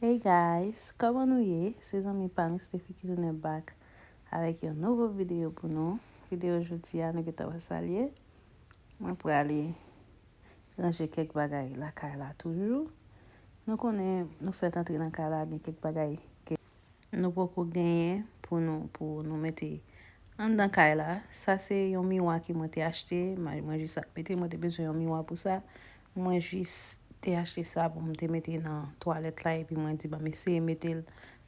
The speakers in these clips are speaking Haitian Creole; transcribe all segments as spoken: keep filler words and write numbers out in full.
Hey guys, kòman nou ye? Se zanmi pa nou Steffi ki tounen back avèk yon nouvo videyo pou nou. Videyo jodi a, nou gentan wè sa l ye. Mwen prale ranje kèk bagay lakay la toujou. Nou konnen nou fèk antre nan kay la, gen kèk bagay ke nou poko genyen pou nou, pou nou mete anndan kay la. Sa se yon miwa ke mwen te achte, mwen, mwen jis ap mete, mwen te bezwen yon miwa pou sa. Mwen jis te achte sa pou m te mete nan twalèt la, epi mwen di, "Ban m eseye mete l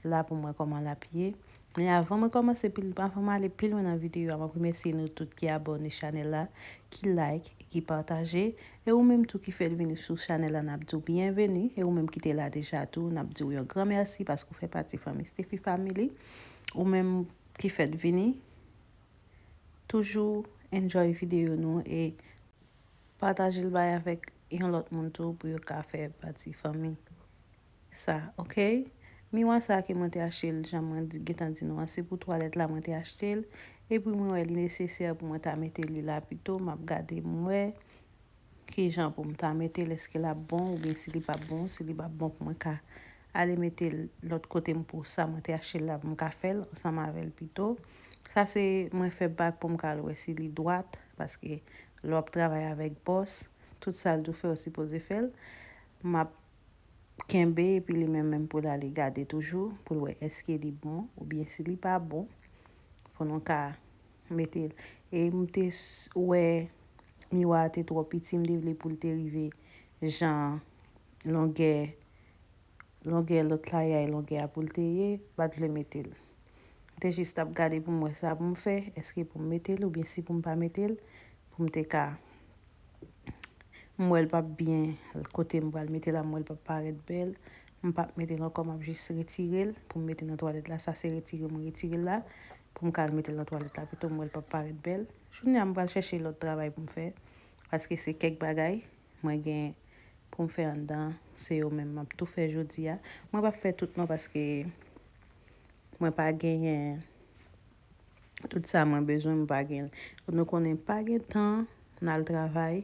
la pou m wè kòman l ap ye." Men avan mwen kòmanse, pil, avan m ale pi lwen nan videyo a, mwen remèsye nou tout ki abòne chanèl la, ki like, ki pataje. E ou menm tou ki fèk vini sou chanèl la, n ap di w byenveni. E ou menm ki te la deja tou, n ap di w yon gran mèsi paske w fè pati fanmi Steffi Family. Ou menm ki fèk vini, toujou enjoy videyo nou e pataje l bay avèk yon lòt moun tou pou yo ka fè pati fanmi sa, oke? Miwa sa ke mwen te achte l, jan mwen di, gentan di nou an, se pou twalèt la mwen te achte l. Epi mwen wè li nesesè pou mwen ta mete li la pito, m ap gade m wè kijan pou m ta mete l, èske l ap bon oubyen si li p ap bon, si li p ap bon pou mwen ka ale mete l lòt kote m pou sa mwen te achte l la pou m ka fè l ansanm avè l pito. Sa se mwen fè bak pou m ka al wè si li dwat, paske lè w ap travay avèk bòs, tout sa l di w fè, w sipoze fè l. M ap kenbe, epi li menm menm pou l ale gade toujou, pou l wè èske li bon, oubyen si li pa bon, pou nou ka mete l. E m te s-, wè miwa a te twò piti, m te vle pou l te rive jan longè, longè lòt la ye a, longè a pou l te ye, m pa t vle mete l. M te jis t ap gade pou m wè sa pou m fè, èske pou m mete l oubyen si pou m pa mete l, pou m te ka M wè l p ap byen, kote m pral mete l la, m wè l p ap parèt bèl. M p ap mete l ankò, m ap jis retire l pou m mete nan twalèt la. Sa se retire mwen retire l la, pou m ka al mete l nan twalèt la. Pito m wè l p ap parèt bèl. Jounen an, m pral chèche lòt travay pou m fè, paske se kèk bagay mwen gen pou m fè anndan, se yo menm m ap tou fè jodi a. Mwen p ap fè tout non, paske mwen pa genyen tout sa mwen bezwen, m pa gen. Nou konnen pa gen tan n al travay.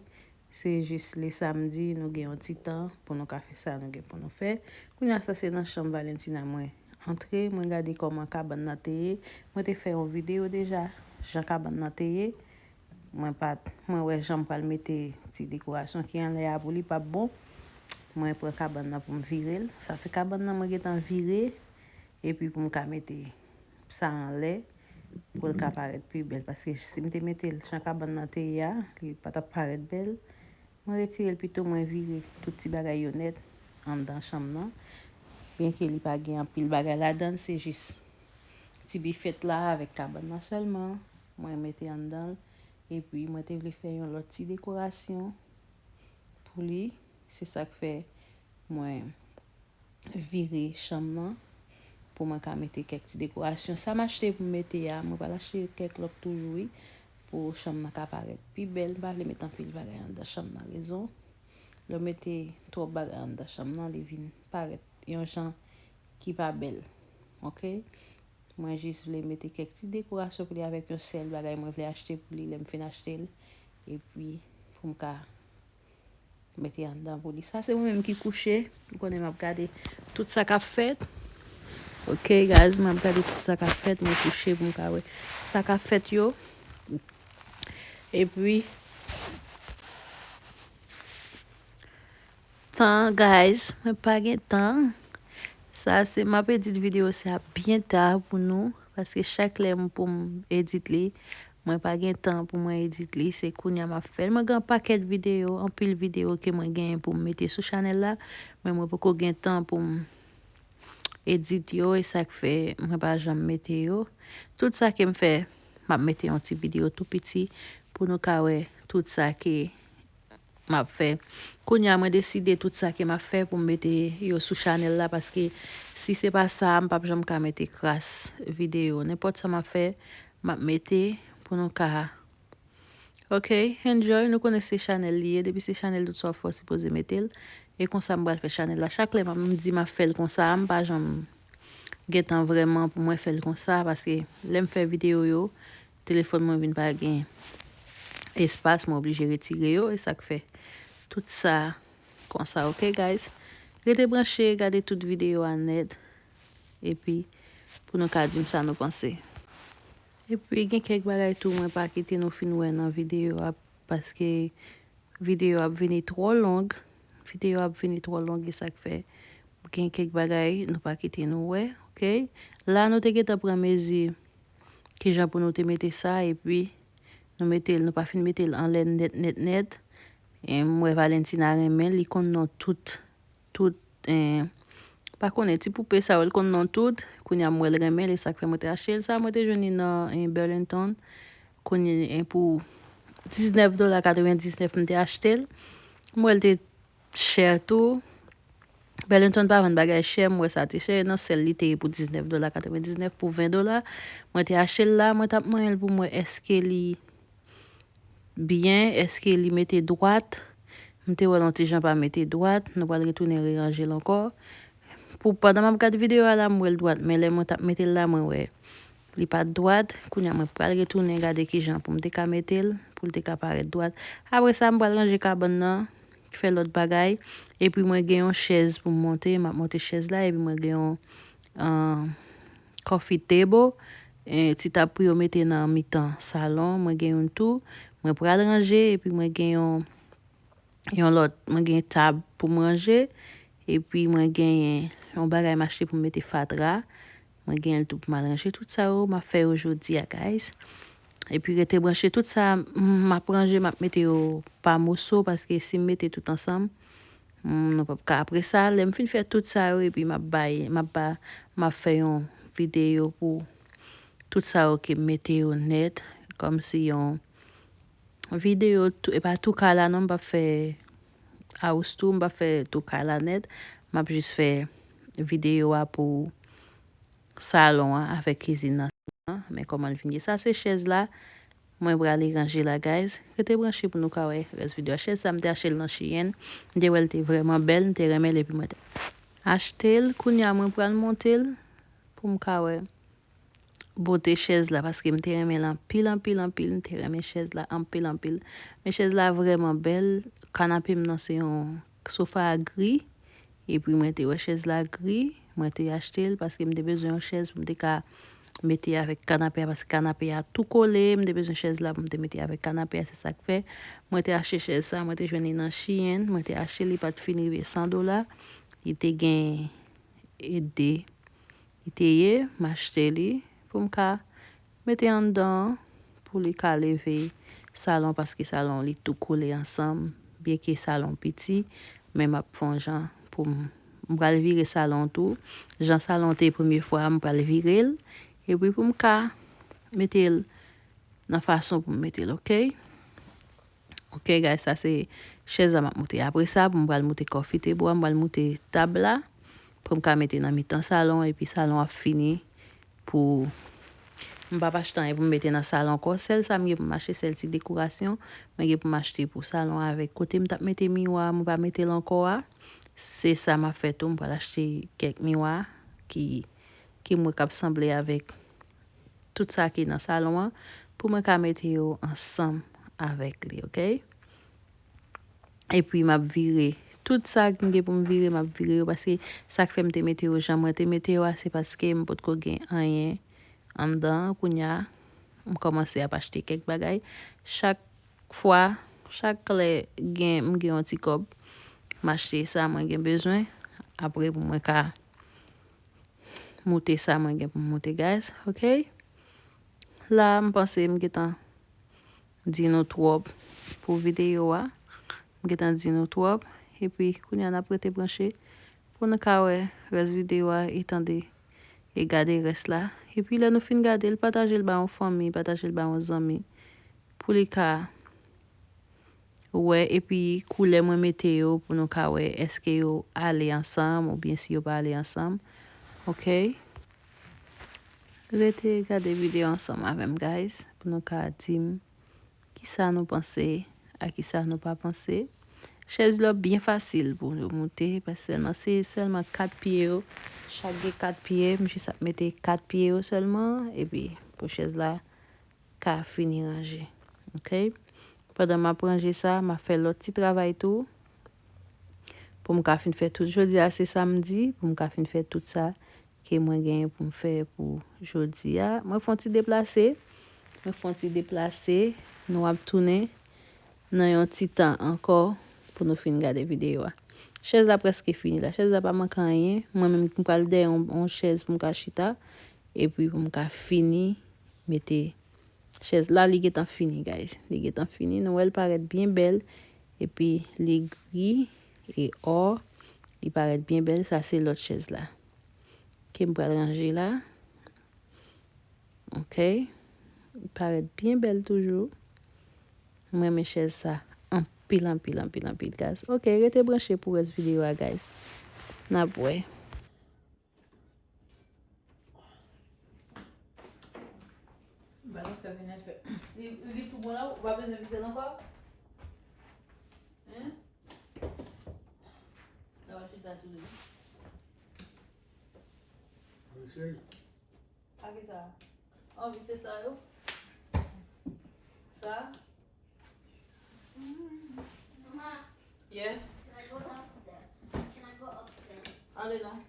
Se jis le samdi, nou gen yon ti tan pou nou ka fè sa nou gen pou nou fè. Kounye a, sa se nan chanm Valentina mwen antre, mwen gade kòman kabann nan te ye. Mwen te fè yon videyo deja, jan kabann nan te ye. Mwen pa t, mwen wè jan m pral mete ti dekorasyon ki anlè a pou li p ap bon. Mwen pran kabann nan pou m vire l. Sa se kabann nan mwen gentan vire. Epi pou m ka mete sa anlè, pou l ka parèt pi bèl. Paske si m te mete l jan kabann nan te ye a, li pa t ap parèt bèl. Mwen retire l pito, mwen vire tout ti bagay yo nèt anndan chanm nan. Byenke li pa gen anpil bagay ladan l, se jis ti bifèt la avèk kabann nan sèlman mwen mete anndan l. Epi mwen te vle fè yon lòt ti dekorasyon pou li. Se sa k fè mwen vire chanm nan pou mwen ka mete kèk ti dekorasyon. Sa m achte pou m mete a, mwen pral achte kèk lòt toujou, wi, pou chanm nan ka parèt pi bèl. M pa vle mete anpil bagay anndan chanm nan, rezon lè w mete twòp bagay anndan chanm nan, li vin parèt yon jan ki pa bèl. Oke? Mwen jis vle mete kèk ti dekorasyon pou li avèk yon sèl bagay mwen vle achte pou li lè m fin achte l. Epi, pou m ka mete anndan pou li. Sa se mwen menm ki kouche. Ou konnen m ap gade tout sa k ap fèt. Ok, guys, mwen ap gade tout sa k ap fèt. Mwen kouche pou m ka wè sa k ap fèt yo. Epi, tan, guys, mwen pa gen tan. Sa se, m ap edit videyo sa byen ta pou nou, paske chak lè m pou m edit li, mwen pa gen tan pou mwen edit li, se kounye a m ap fè l. Mwen gen yon pakèt videyo, anpil videyo ke mwen genyen pou m mete sou chanèl la, men mwen poko gen tan pou m edit yo, e sa k fè mwen pa janm mete yo. Tout sa ke m fè, m ap mete yon ti videyo tou piti pou nou ka wè tout sa ke m ap fè. Kounye a, mwen deside tout sa ke m ap fè pou m mete yo sou chanèl la, paske si se pa sa, m p ap janm ka mete kras videyo. Nenpòt sa m ap fè, m ap mete pou nou ka. Ok, enjoy, nou konnen se chanèl li ye, depi se chanèl tout sa w fè w sipoze mete l. E konsa m pral fè chanèl la. Chak lè m ap, m di m ap fè l konsa, m pa janm gen tan vrèman pou mwen fè l konsa, paske lè m fè videyo yo, telefòn mwen vin pa gen espas, mwen oblije retire yo, e sa k fè tout sa konsa, ok, guys? Rete branche, gade tout videyo a nèt, epi pou nou ka di m sa nou panse. Epi gen kèk bagay tou mwen pa kite nou fin wè nan videyo a, paske videyo ap vini twò long. Videyo ap vini twò long, e sa k fè gen kèk bagay nou pa kite nou wè, oke? La nou te gentan pran mezi kijan pou nou te mete sa, epi nou mete l, nou pa fin mete l anlè nèt, nèt, nèt. E m wè Valentina renmen l, li konn non tout, tout, eh, pa konnen, ti poupe sa yo, l konn non tout. Kounye a m wè l renmen l, e sa k fè mwen te achte l. Sa mwen te jwenn li nan, eh, Burlington. Kounye, eh, pou diznèf dola katrevendiznèf m te achte l. M wè l te chè tou. Burlington pa vann bagay chè, m wè sa te chè. Nan sèl li te ye pou diznèf dola katrevendiznèf, pou ven dola. Mwen te achte l la, mwen t ap manyen l pou m wè èske li byen, èske li mete dwat. M te wè l yon ti jan pa mete dwat, nou pral retounen reranje l ankò. Pou, pandan m ap gad videyo a la, m wè l dwat, men lè mwen t ap mete l la, mwen wè li pa t dwat. Kounye a mwen pral retounen gade kijan pou m te ka mete l, pou l te ka parèt dwat. Apre sa, m pral ranje kabann nan, fè lòt bagay. Epi mwen gen yon chèz pou m monte, m ap monte chèz la, epi mwen gen yon, ah, coffee table, eh, ti tab pou yo mete nan mitan salon. Mwen gen youn tou. Mwen pral ranje, epi mwen gen yon, yon lòt, mwen gen tab pou m ranje, epi mwen gen yon bagay m achte pou m mete fatra. Mwen gen l tou pou m al ranje tout sa yo, m ap fè yo jodi a, guys. Epi rete branche, tout sa m ap ranje, m ap mete yo pa moso, paske si m mete tout ansanm, mm, nou p ap ka. Apre sa, lè m fin fè tout sa yo, epi m ap bay, m ap ba, m ap fè yon videyo pou tout sa yo ke m mete yo nèt, kòmsi yon videyo tou, e pa tou kay la non, m p ap fè house tour, m p ap fè tou kay la nèt, m ap jis fè videyo a pou salon an avèk kizin nan sèlman. Men kòman l vin ye. Sa se chèz la, mwen prale ranje la, guys. Rete branche pou nou ka wè rès videyo a. Chèz sa, m te achte l nan Shein. M te wè l te vrèman bèl, m te renmen l, epi mwen te achte l. Kounye a, mwen pral monte l pou m ka wè bote chèz la, paske m te renmen l anpil, anpil, anpil. M te renmen chèz la anpil, anpil. Men chèz la vrèman bèl. Kanape m nan se yon sofa gri. Epi mwen te wè chèz la gri. Mwen te achte l paske m te bezwen yon chèz pou m te ka mete avèk kanape a, paske kanape a tou kole. M te bezwen chèz la pou m te mete avèk kanape a, se sa k fè. Mwen te achte chèz sa, mwen te jwenn li nan Shein. Mwen te achte li, pa t fin rive san dola. Li te gen e de li te ye, m achte li pou m ka mete anndan an, pou li ka leve salon, paske salon li tou kole ansanm, byenke salon piti, men m ap fè yon jan pou m, m pral vire salon tou. Jan salon te ye premye fwa a, m pral vire l, epi pou m ka mete l nan fason pou m mete l, oke? Ok, guys, sa se chèz la m ap moute. Apre sa, pou m pral moute coffee table a, m pral moute tab la, pou m ka mete nan mitan salon, epi salon ap fini pou m p ap achte anyen pou m mete nan salon ankò. Sèl sa m gen pou m achte, sèl ti dekorasyon mwen gen pou m achte pou salon avèk kote m t ap mete miwa a, mwen pa mete l ankò a. Se sa m ap fè tou, m pral achte kèk miwa ki, ki m wè k ap sanble avèk tout sa ki nan salon an pou mwen ka mete yo ansanm avèk li, ok? Epi m ap vire tout sa m gen pou m vire, m ap vire yo, paske sa k fè m te mete yo jan mwen te mete yo a, se paske m potko gen anyen anndan an. Kounye a, m kòmanse ap achte kèk bagay. Chak fwa, chak lè gen, m gen yon ti kòb, m achte sa mwen gen bezwen. Apre, pou mwen ka moute sa mwen gen pou m moute, guys, ok? La, m panse m gentan di nou twòp pou videyo a. M gentan di nou twòp. Epi, kounye a, n ap rete branche pou nou ka wè rès videyo a e tande e gade rès la. Epi, lè nou fin gade l, pataje l ba yon fanmi, pataje l ba yon zanmi pou li ka wè, epi koulè mwen mete yo pou nou ka wè èske yo ale ansanm oubyen si yo pa ale ansanm. Ok? Rete gade videyo ansanm avè m, guys, pou nou ka di m kisa nou panse a kisa nou pa panse. Chèz yo byen fasil pou yo moute, pèsonèlman, se sèlman kat pye yo. Chak gen kat pye, m jis ap mete kat pye yo sèlman, epi pou chèz la ka fini ranje. Ok? Pandan m ap ranje sa, m ap fè lòt ti travay tou. pou m ka fin fè tout. Jodi a se samdi, pou m ka fin fè tout sa ke mwen genyen pou m fè pou jodi a. Mwen fè yon ti deplase. Mwen fè yon ti deplase. Nou ap tounen nan yon ti tan ankò pou nou fin gade videyo a. Chèz la prèske fini la. Chèz la pa manke anyen. Mwen menm, m pral dèyè yon, yon chèz pou m ka chita. Epi pou m ka fini mete chèz la. Li gentan fini, guys. Li gentan fini. Nou wè l parèt byen bèl. Epi li gri e ò. Li parèt byen bèl. Sa se lòt chèz la ke m pral ranje la. Ok. Li parèt byen bèl toujou. Mwen renmen chèz sa anpil, anpil, anpil, anpil, guys. Ok, rete branche pou rès videyo a, guys. N ap wè. Ba nou fè menaj fè. Li, li tou bon la, ou pa bezwen visèl ankò? Hein? Nan w ap chita sou li. Wi, cheri. A ki sa? An wi, se sa yo. Sa? Mama, yes. Can I go downstairs? Can I go upstairs? Ale non.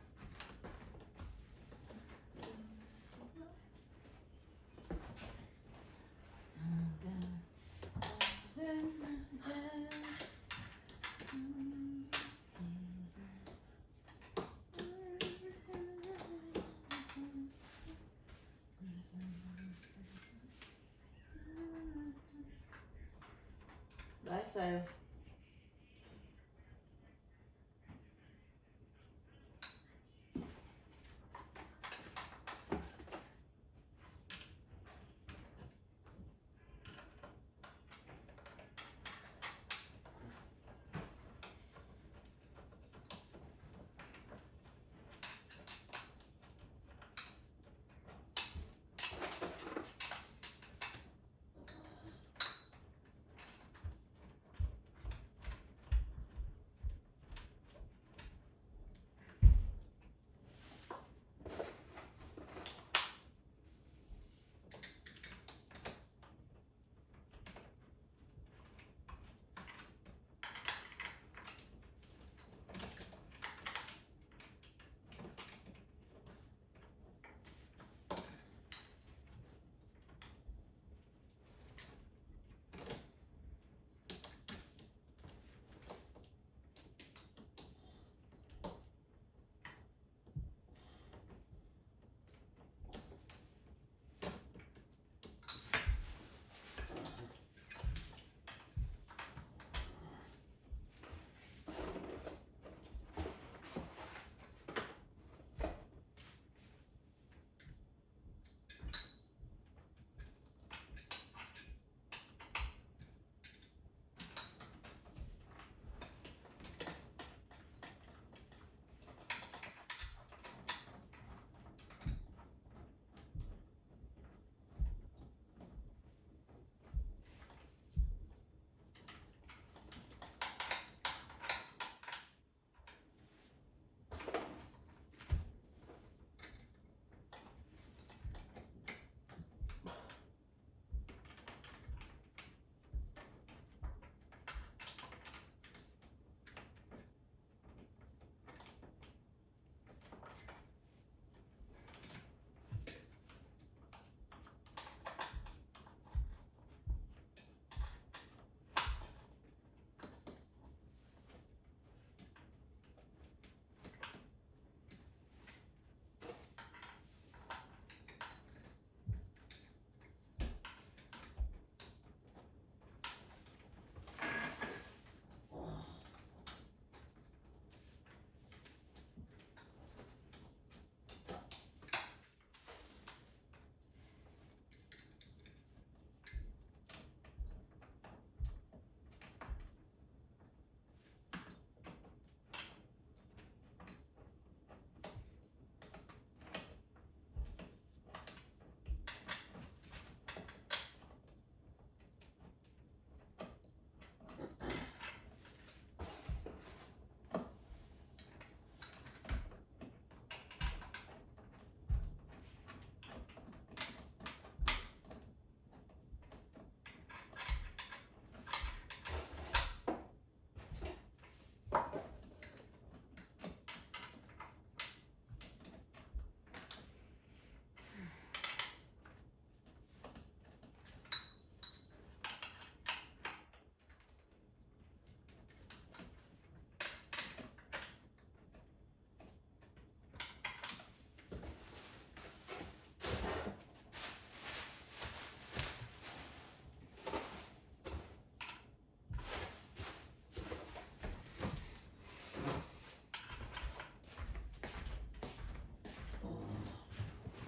Bay sa yo.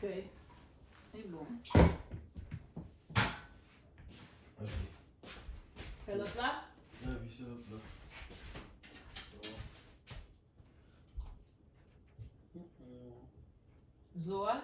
Ok. Li bon. Ok. Fè lòt la? Nan, vise lòt la. Zo a.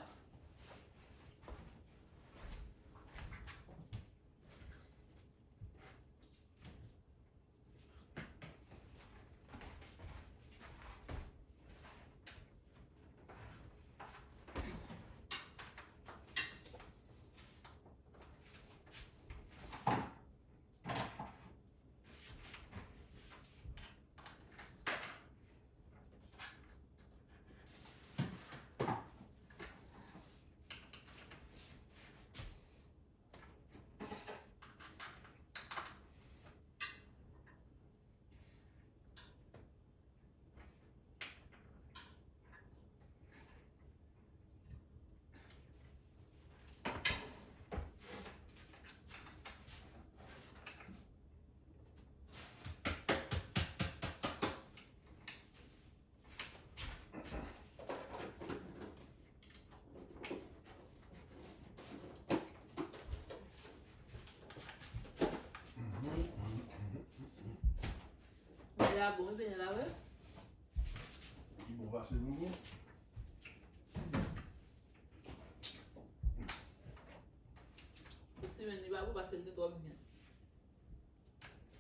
Manje a bon, wi, Penyèl la, wi. Li bon pase bonbon. Simen li pa bon paske l te twò byen.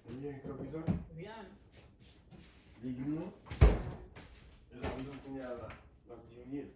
Byen, kanpe sa? Byen. Legim nan? E sa m di w kounye a la, m ap diminye l.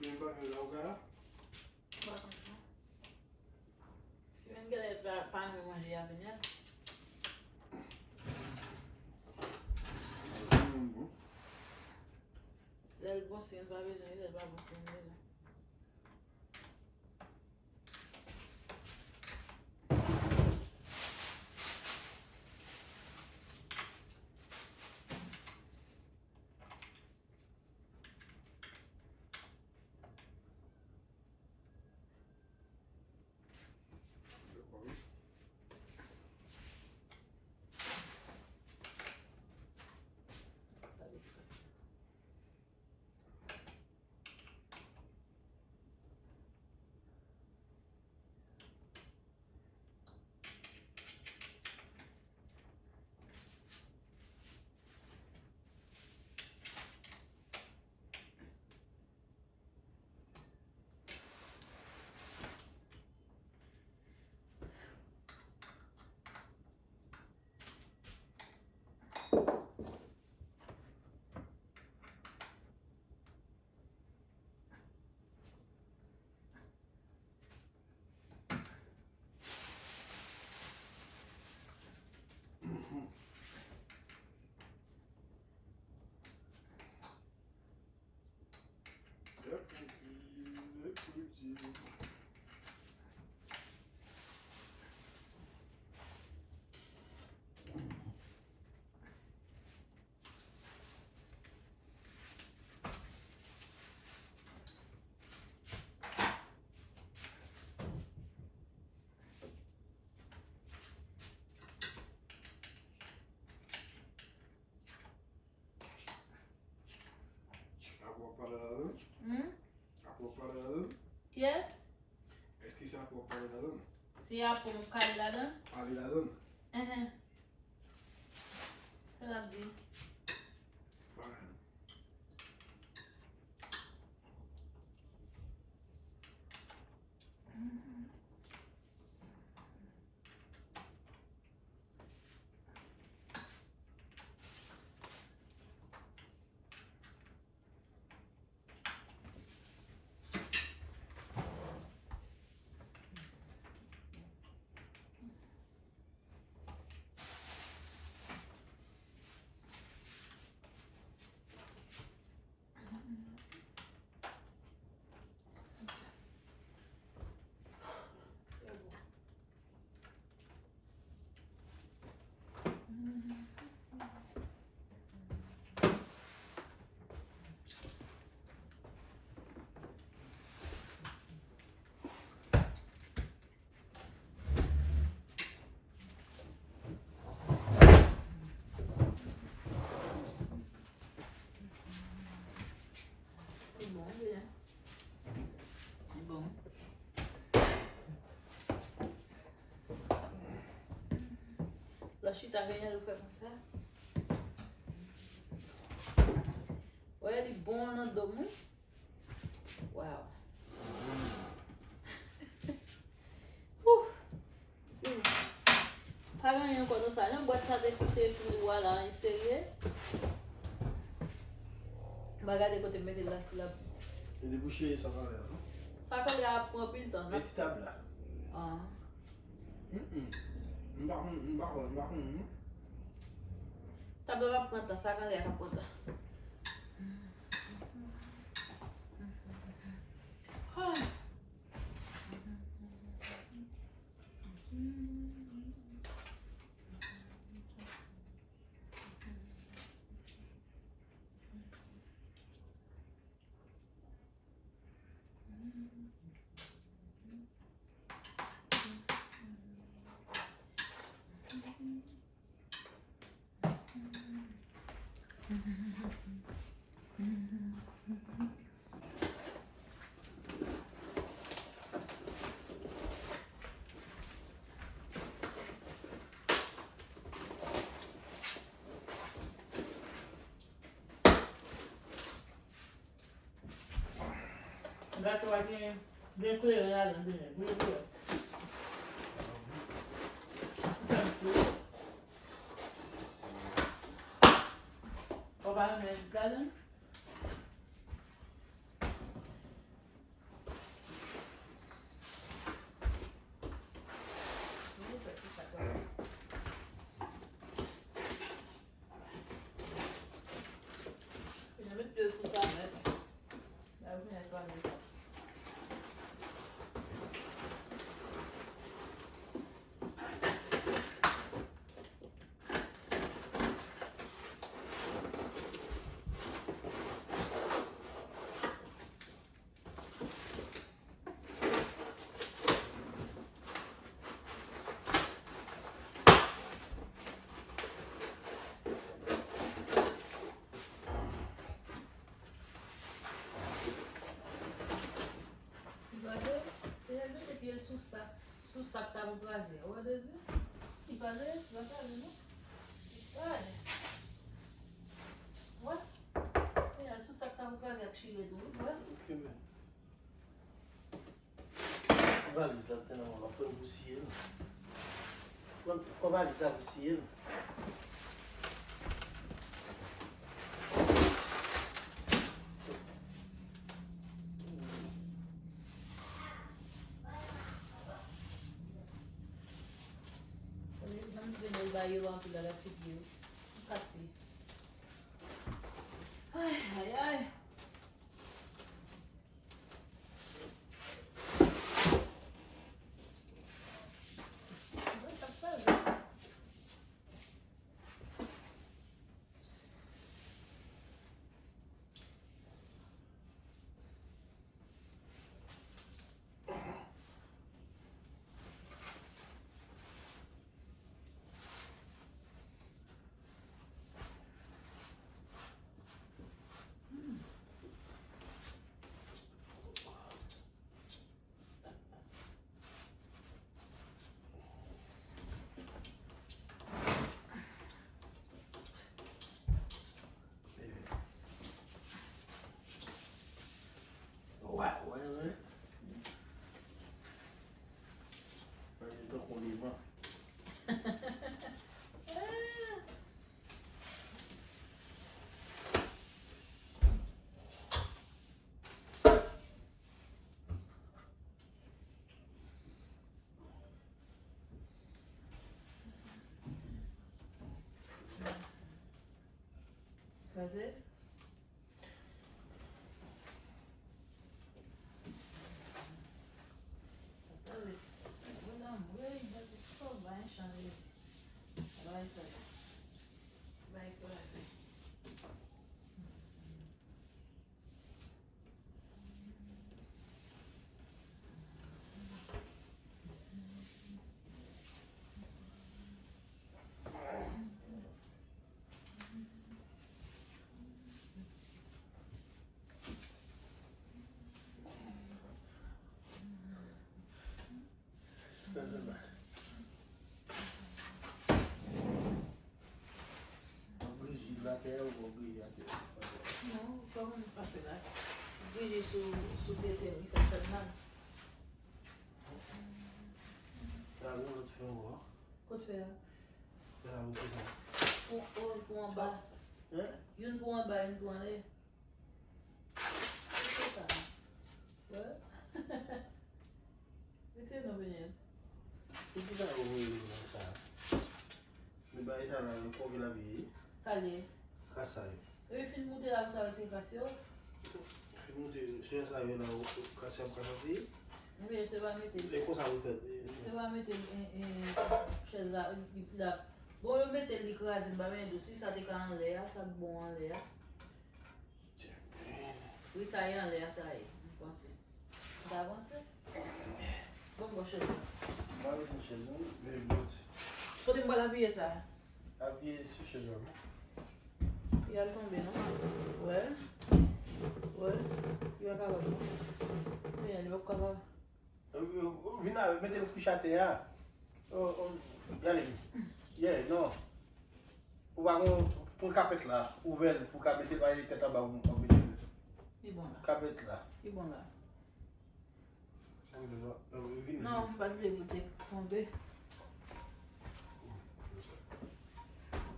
Men bagay la ou ka. M pa konn non. Simen genlè pa, pa renmen manje a, Penyèl. Lè l bon siy, m pa bezwen li, lè l pa bon siy, m bezwen. Èske se apre w ap kale ladan l? Se apre m kale ladan l? Kale ladan l? Enhen. Sa l ap di? Pa anyen. Li bon, wi, la. Li bon. Lè w chita, genyen lè w fè konsa. Wè, li bon nan do m, wi. Wow. Whew. Fi, pa gen anyen ankò nan sa. Jan bwat sa te koute fini wa la, e serye. M a gade kote m mete l la, si l ap. E debouche sa k anlè a, non? Sa k anlè a ap pran anpil tan. E ti tab la? Ah. Mm-mm. M pa konn, m pa konn, m pa konn, non. Tab la p ap pran tan, sa k anlè a k ap pran tan. Ah. Gato a gen, gen kleren ladan l, gen gwo kleren. Ou pa renmen ladan l? Vin met dlo sou sa nèt. Ba yo fè netwaye sa. Li kraze, li mete pye l sou sa, sou sa k ta pou kraze a. Ou wè Dezi? Li kraze, li pa kraze non. Li kraze. Wè? Li al sou sa k ta pou kraze ak chire tou, wi, wè? Ok, men. Pran valiz la, te nan men w, pran l pou siye l. Pran, pran valiz la pou siye l. Jan m di nou, ba yo anpil la, la ti pye. Kat pye. Ay, ay, ay. Kraze. Gade. Bon, anmwey, gade, fò bay chanje. Bay sa. Bay kraze. Ou griji atè, ou griji atè. Non, ou pa konn pase la. Griji sou, sou tete m, li ka fè m mal. La, nou, lòt fè ankò. Kot fè a? Fè a, ou fè sa. Pou, pou, pou anba. Hein? Youn pou anba, youn pou anlè. Ki sa? Wè? Retire non, Penyèl. Poukisa yo voye nou nan sa? Men bagay sa la, yo fòke la vye. Kale. Kras sa yo. Epi fin moute la, pou sa retire kras yo. Fin moute, se sa yo la, kras yo ap ka soti. Ebyen, se pa mete. E konsa yo fè. Se pa mete, e, e, chèz la, li, la. Bon, yo mete li kraze, m pa mete dous. Si sa te ka anlè a, sa k bon anlè a. Wi, sa ye anlè a, sa ye, m panse. Ou ta panse? Bon, bon, chèz la. M pa bezwen chèz, non, men bon. Kote m pral apiye sa? Apiye sou chèz la, non. Li al tonbe, non? Wè. Wè. Li pa kapab, non. Men, li pa kapab. Vin la, mete l kouche atè a. Oh, oh, gade. Yeah, non. Ou pa gon, pran kapèt la, ouvè l pou ka mete l, pa gen tèt anba pou mete l. Li bon la. Kapèt la. Li bon la. Sa vle di, euh, vini. Non, m pa t vle pou te tonbe.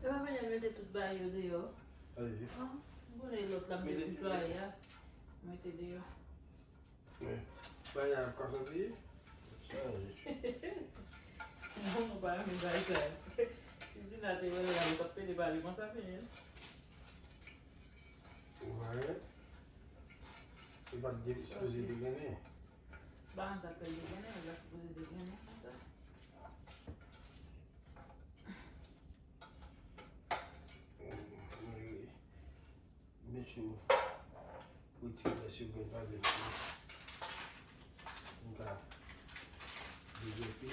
Se pa vini mete tout bagay yo deyò. Ayi. Ah, m konnen lòt la, m te netwaye a. Mete deyò. Men, bagay la ap ka soti. Ayi. Non, nou pa renmen bagay sa. Si Dina te wè l la, li t ap pede pale konsa, Penyèl. Ou pa wè? Li pa t de-, sipoze degrennen. M pa konn sa k fè l degrennen, men l pa t sipoze degrennen konsa. Mèt yo retire rès yo byen pa byen. M ka develope.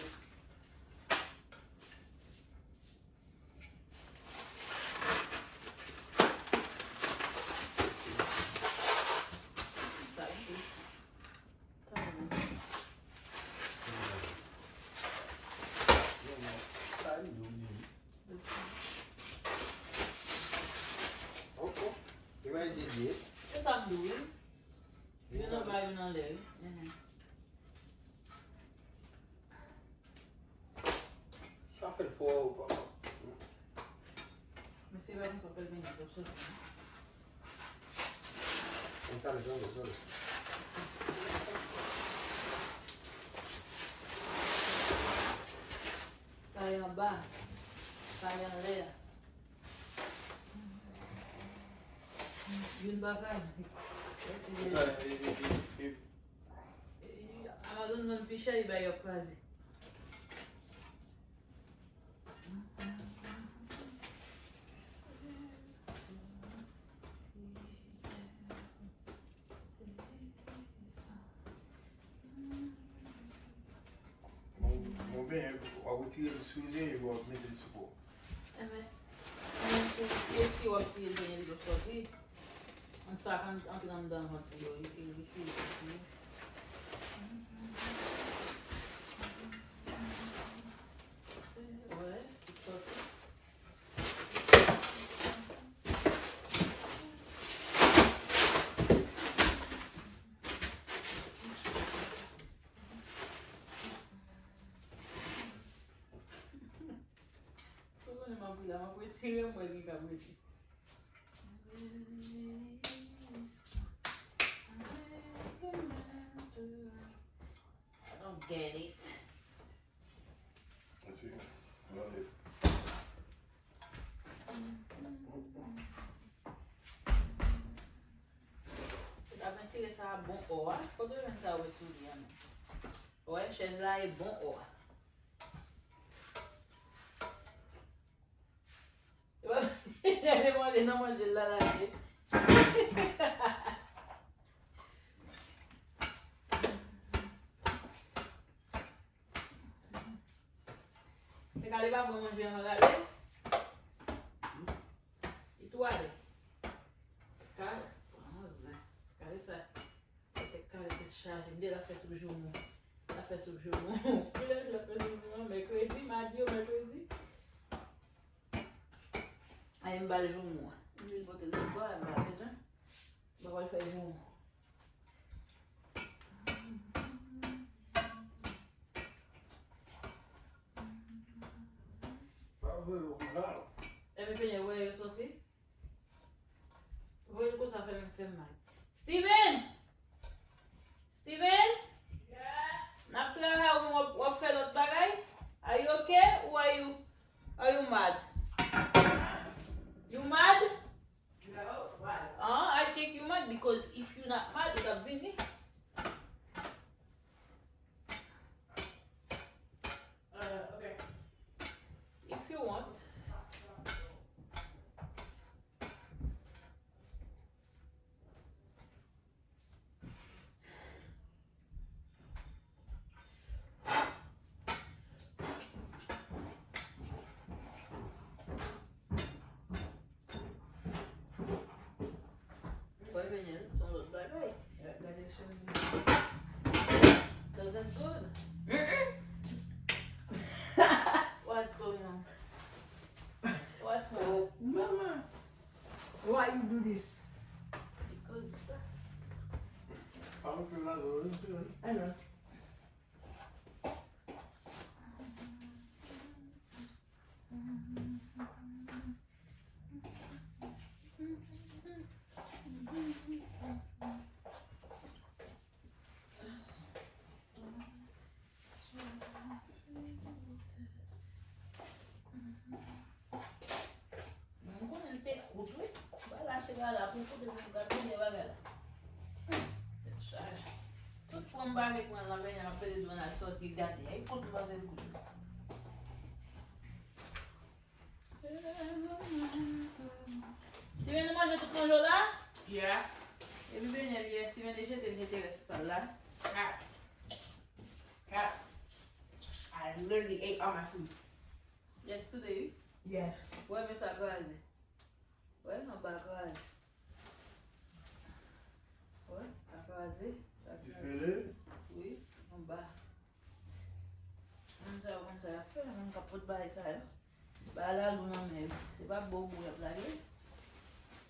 Sa jis. Tann. Sa li di w di. Oh, oh. E bay Didye. Se sa m di w, wi. Youn anba, youn anlè, wi. Mhm. Sa fè l fò, papa. Mesye, pa konsa w fè l vini, l ap soti, non. Mwen tande, tande, tande. Kay anba, kay anlè a. Youn pa kraze. Sa, e, e, e, e. Amazon vann pi chè, ebay yo ap kraze. Bon, bon, ben, w ap retire l sou zen, epi w ap mete l sou po. Enben, enben, se, se si w ap siye l, li p ap sòti. Ant sa k antre anndan vant li yo, li, li retire, retire. Wè, li sòti. Ou konnen m ap ri la, m ap retire m wè li k ap rete. I don't get it. Let's see. Love it. A bon ò a. Kote w jwenn sa w met sou li a menm? Wè, chèz la e bon ò a. Gade manje nan manje l la lage. Se gade pa bon manje nan gade. Li tou ale. Gade, pran zen. Gade sa. Tèt kare, tèt chaje. M di l ap fè soup joumou. L ap fè soup joumou. Kilè l ap fè soup joumou? Mèkredi, madi ou mèkredi. Ay, m ba l joumou an. M di l pote l nan bò, m pa bezwen. M pa pral fè joumou. Pa vre, yo konn sa. Epi penyen, wè yo soti. Voye l konsa fè m, fè m mal. Steven! Steven! N ap travay ou w ap, w ap fè lòt bagay? Are you okay? Ou are you, are you mad? You mad? Ah, I think you mad because if you not mad, ou t ap vini. If you want. Wè, Daniel, se yon lòt bagay. Doesn't good. What's going on? What's wrong? Mama, why you do this? Because I know. M konnen l te kout, wi. M pa lache bagay la pou l kout epi m gade bagay la. Tèt chaje. Tout pran m pa vle pran nan men, m ap pede di w al sòti gate. Ay, kout m panse l kout. Steven, ou manje tout manje w la? Yeah. Epi Daniel, yè, Steven te jete, l jete rès pa l la. Kat. Kat. I literally ate all my food. Yesterday, wi. Yes. Wè, men sa kraze. Wè, anba kraze. Wè, sa kraze. Sa kraze. Wi, anba. Moun sa yo konn sa y ap fè, moun k ap pot bagay sa yo. Ba lalou nan men yo. Se pa bon gou y ap lage.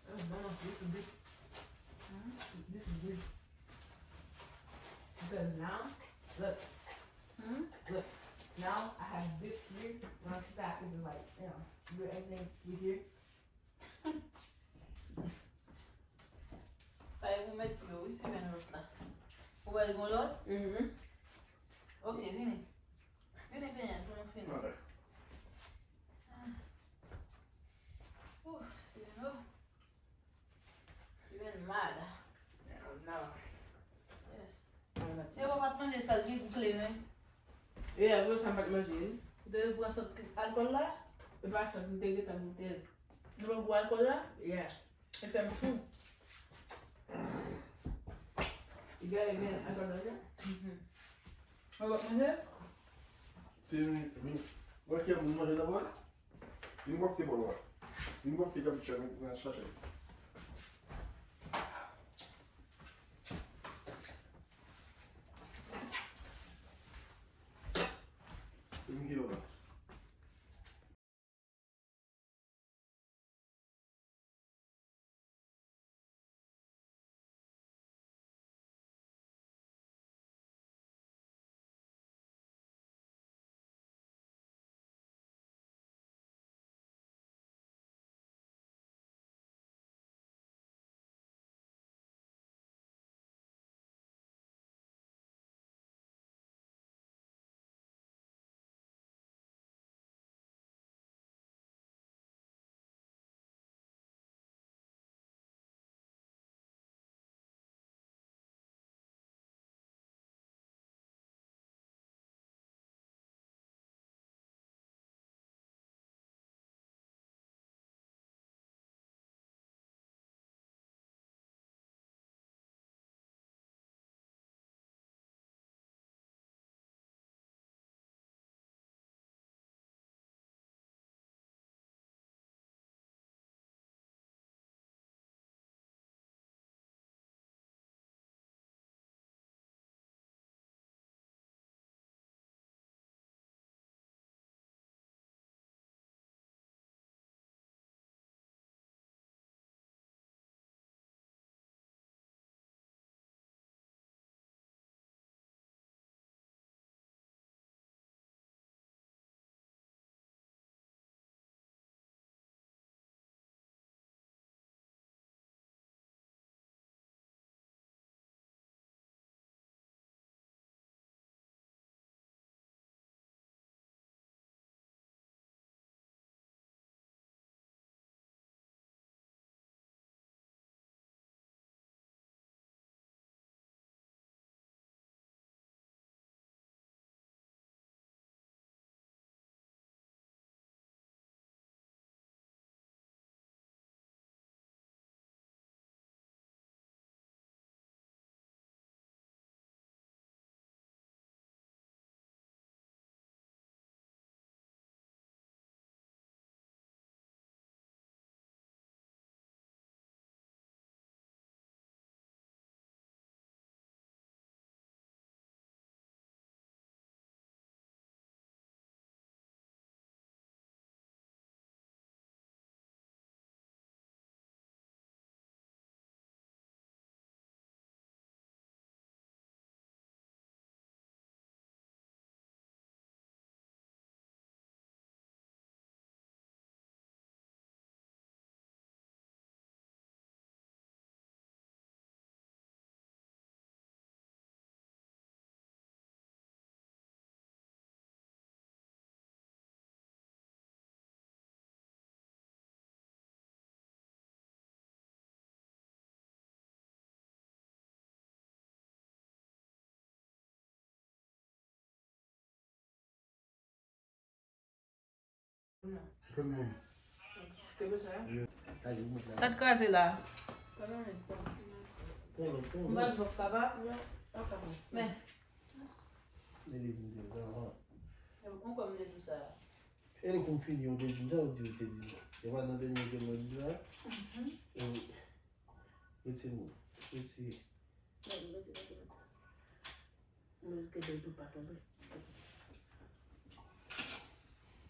This is good. Hmm? This is good. Because now, look. Hmm? Look. Now I have this here. When I sit down, it's just like, you know, do everything with here. Sa e pou mèt yo, wi, semèn lòt la. Ou wè l gon lòt? Mhm. Ok, vini. Vini, Penyèl, pou nou fini. Ok. Ouf, semèn, oh. Semèn mad. Yes. Se ou pa t manje sa, gen gou kleren. E apre sa, m pa t manje. Ou te pran sant alkòl la? E pa sant, m te gentan goute l. Nou pran gou alkòl la? Yeah. E fè m fou. Li gade gen alkòl la, yeah? Mhm. Ou pa t manje? Se vin, vin. Wè kè moun manje nan bòl? Vin bòkte bòl la. Vin bòkte kabich la nan, nan sachè. Vin kilo la. Pou moun. Sa t kraze la? Pran lòt, pran lòt. M pral jwenn kaba. Men. Mete vin de la. Mwen konn mete tou sa. E lè konn fini, ou te di m sa, ou di ou te di m. E pa nan dènye ke mwen di la. E wi. Retire m. Retire. Mwen kite l tou pa tonbe.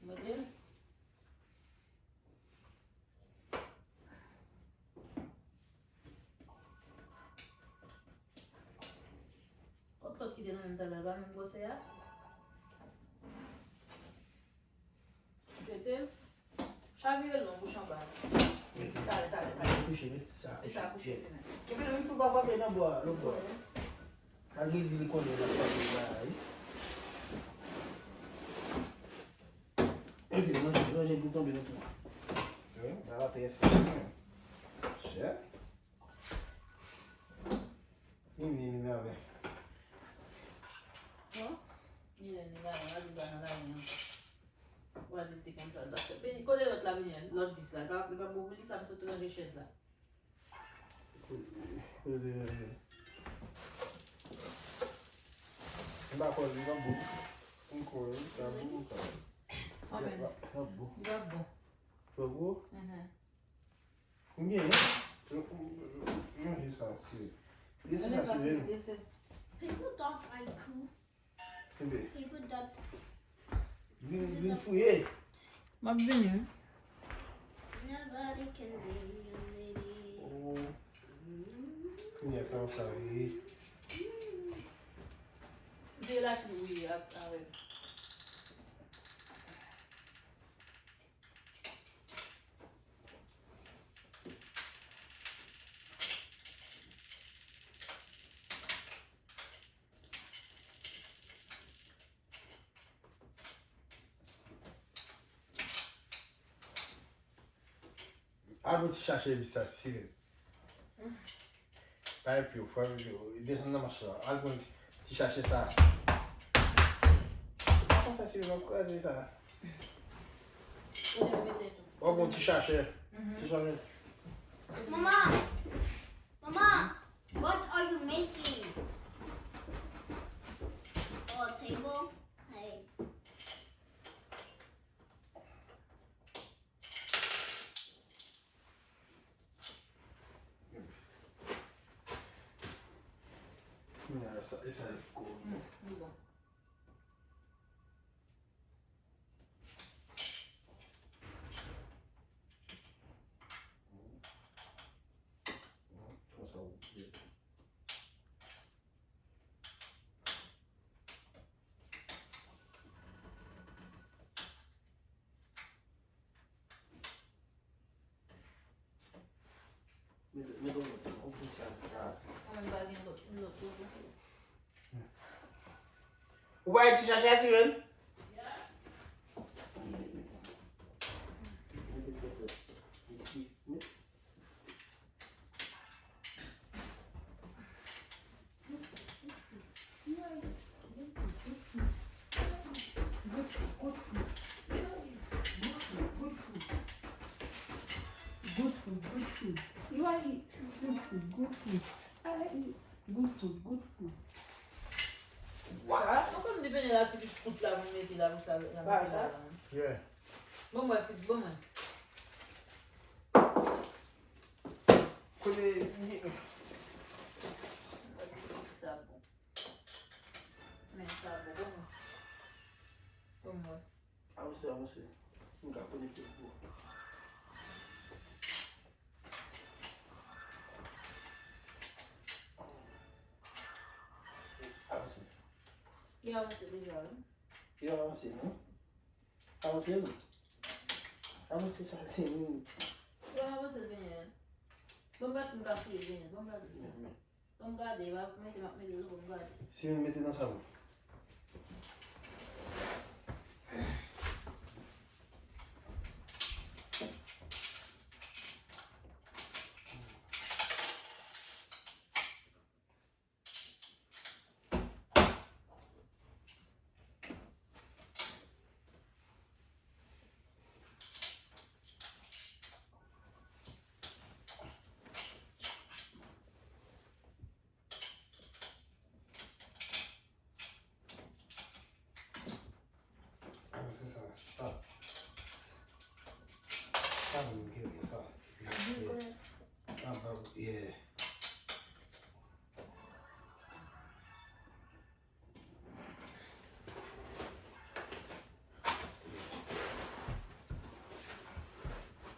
Mete l. Kot lòt ki te nan menm talè a, pa menm gwosè a? Jete l. Chavire l non, bouch anba. Talè, talè, talè. Kouche, met sa. Met sa kouche, se menm. Kenbe l wi pou l pa frape nan bò a, lòt bò a. Malgre l di li konnen l ap frape nan bagay. Mete l, manje, manje pou tonbe nan twou a. Wi, bagay la trè senp. Chè. Vini, vini, vini avè. Bon, ni lè ni lè, la di pa nan lavi ankò. Ou a di l te konn sa. Kote lòt la vini, lòt bis la? Li pa, li pa bon pou li, sa m sot ranje chèz la. Kote, kote, kote. M pa kwè li pa bon. M kwè li pa bon, m kwè. Anmèn. Li pa, li pa bon. Li pa bon. Twò gwo? Mhm. Konbyen, hein? Yo, yo, yo, yo, manje sa, si. Lese sa, si, vre. Lese. People don't like who? Kenbe. People don't. Vin, vin fouye. M ap vini, wi. Nobody can be your lady. Oh. Kounye a sa, w sa, wi. De la, si, wi, ap, avèk. Al pou ti chache vis sa, Sirèn. Pa epi w, fwa epi w desann nan mach la. Al pran ti, ti chache sa. Pa konsa, Sirèn, w ap kraze sa. W ap pran ti chache. Ti chache. Mama! Mama! What are you making? A table? Hey. Kounye a sa, e sa l ko. Mm, li bon. Konsa ou ye. Mete, mete yon lòt, yon bout sa. Mwen pa gen lòt, lòt, lòt. Ou pa wè ti chache a, Sirèn? Good food, good food. Good food, good food. You are eat. Good food, good food. I eat. Good food, good food. Sa, ou konn di benyen la ti kout la pou mete la pou sa, la mete la. Yeah. Bon, mwen, si, bon, mwen. Kote, sa bon. Men sa bon, bon, mwen. Bon, mwen. Avanse, avanse. M ka konekte pou ou. Avanse. Li avanse deja, wi. Li avanse, non? Avanse, non? Avanse, sa, se nou. Li avanse, benyen. Bon, m gade si m ka fouye benyen. Bon, m gade. Men, men. Ban m gade, m ap mete, m ap mete sou pou m gade. Si m mete nan savon. Yeah.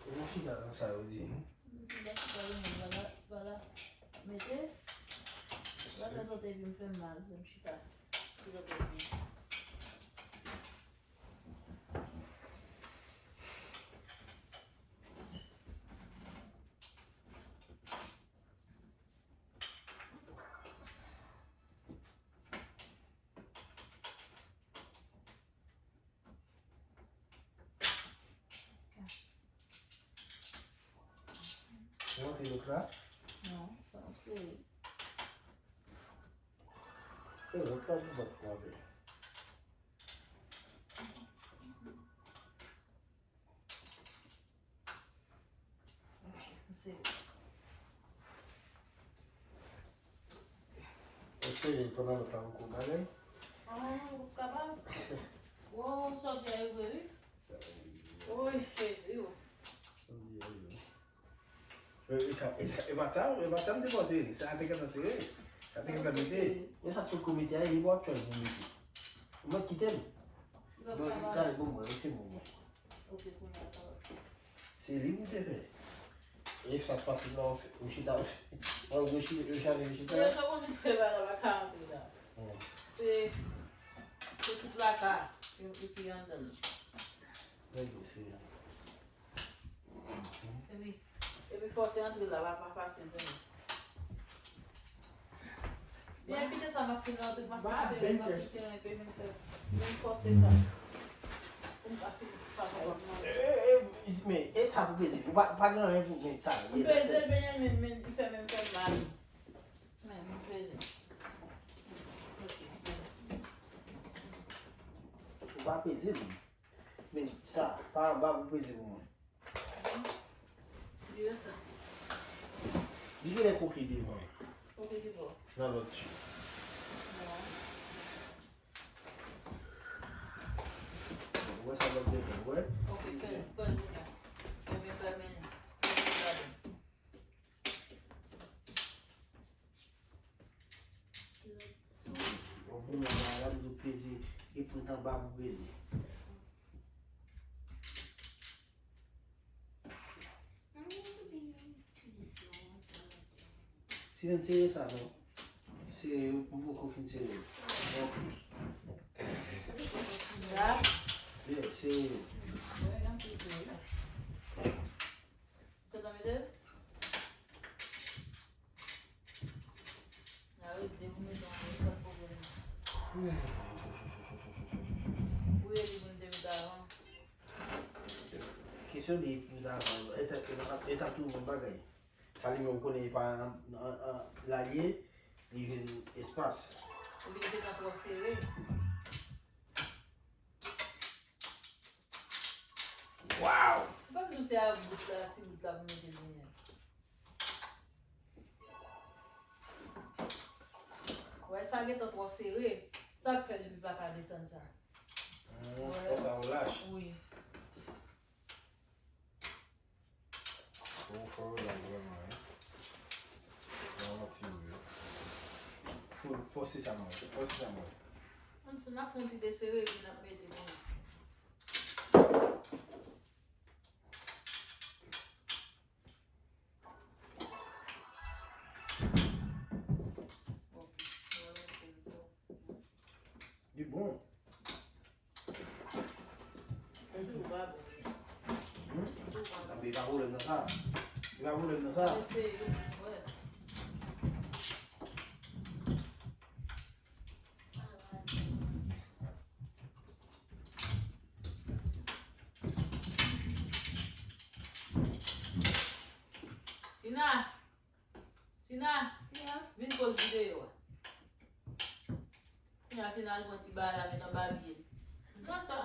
Ou chita nan sa yo di nou. Mwen chita, chita, vwala, vwala. Mete. Vwala, sa te vin fè m mal, m chita. Chita, chita. Ou montre lòt la? Non, sa se. E lòt la pou bat la vre. Se. Ou serye pandan lòt la poko bagay? Ah, ou kapab. Wow, sa w di a yo vre, wi. Oy, Jezi, o. Sa w di a yo. E, e sa, e sa, e pa sa, e pa sa m te panse. Sa te gentan sere. Sa te gentan mete. E sa tout komite a, e pou ap tchòy pou mete. Ou mèt kite l. Bon, talè, bon, mwen, se bon, mwen. Ok, kounye a, sa va. Se li pou te fè. E sa fasil la, ou fè, ou chita, ou chita, ou chita, ou chita. Yo, sa konn fè bagay la ka antre la. Hmm. Se, se ti plaka, epi anndan. Nèg yo, se. Epi, epi fòse antre la, pa, pa fasil, tande. Byen, kite sa, m ap fin rantre, m ap fin sere, m ap fin sere enpe, men fè, men fòse sa. Pou m ka fin fason w ap manje. E, e, men, e sa pou peze. Ou pa, pa gen anyen pou met sa. M peze l, men, men, men, li fè menm fè m mal. Men, m peze. Ok. Ou pa peze l. Men, sa, pa anba pou peze pou mwen. Vire sa. Li genlè koke devan. Koke devan. Nan lòt ti. Non. Ou wè sa lòt devan, ou wè? Ok, fè l, fè l kounye a. Fè men, fè men. Bon, kounye a la, la m tou peze, e pran anba pou peze. Si n sere sa, non? Sere, m poko fin sere. Bon. Sa? Yeah, sere. Fè tann mete? Arete pou mete yon lòt pwoblèm. Ou ye li pou n te met avan. Kesyon de met avan, e ta, e ta, e ta tou yon bagay. Sa li menm ou konnen e pa an, an, an, la l ye, li jwenn espas. Epi li te ka twò sere. Wow! Ou pa vle se a bout la, ti bout la pou mete l kounye a. Wè, sa gentan twò sere. Sa k fè li pa ka desann sa. Mm, wè. Konsa ou lach. Wi. Fò, fò w la vrèman, wi. Nan yon ti wi. Fò, fòse sa mwen, fòse sa mwen. Ann fè, n ap fè yon ti desere, epi n ap mete kounye a. Ok, mwen rense l tou. Li bon. Hmm? Anben, pa pwoblèm nan sa. Pa pwoblèm nan sa. Sina! Tina, vin poz videyo a. Tina, Tina al pran ti bagay la met anba pye l. Pran sa.